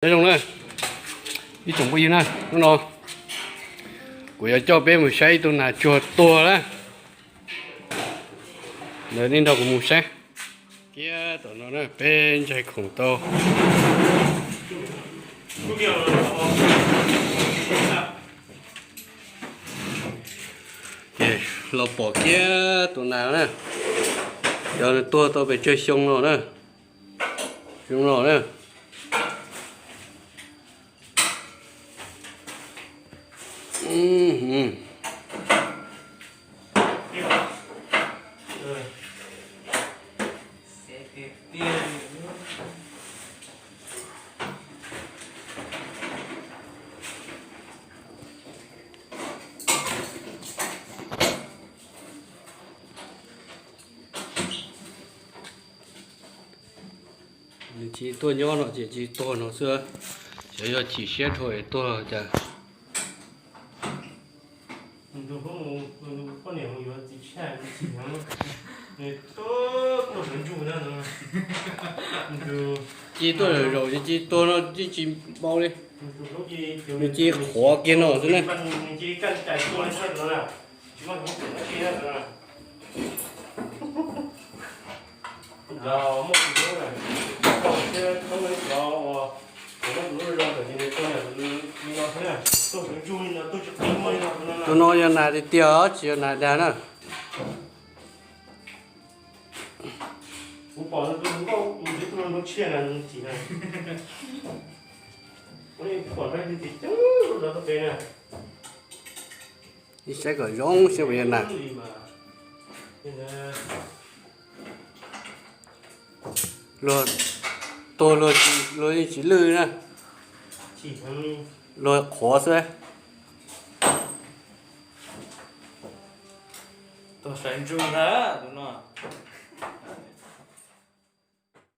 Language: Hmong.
Nyob zoo na, ib tsoom phooj ywg na, hnub no kuv yuav coj peb mus saib ib tug nas tsuag tuag na. Ntawd nej nrog kuv mus saib. Kiag tom no na, peb ntsaig khoom tau. Los pom kiag tus nas na, cov tuag tau pes tsawg xyoo no na, xyoo no na. Nws tsis tuaj nyob no ces tsis tuag no xwb, xyov yog chim siab dhau es tuag cas. Ci tuaj zaum zaum ces ci tuag no tsis tsis npau li. Nws ci qhuav kiag no xwb na. Tus no yog nas tiag tiag os, tsis yog nas dag na. Ib saib kom zoo saib puas yog nas. Luag tuag luag yeej tsis lwj na, luag qhuav xwb. Tuag saiv ntsug ntag tus no.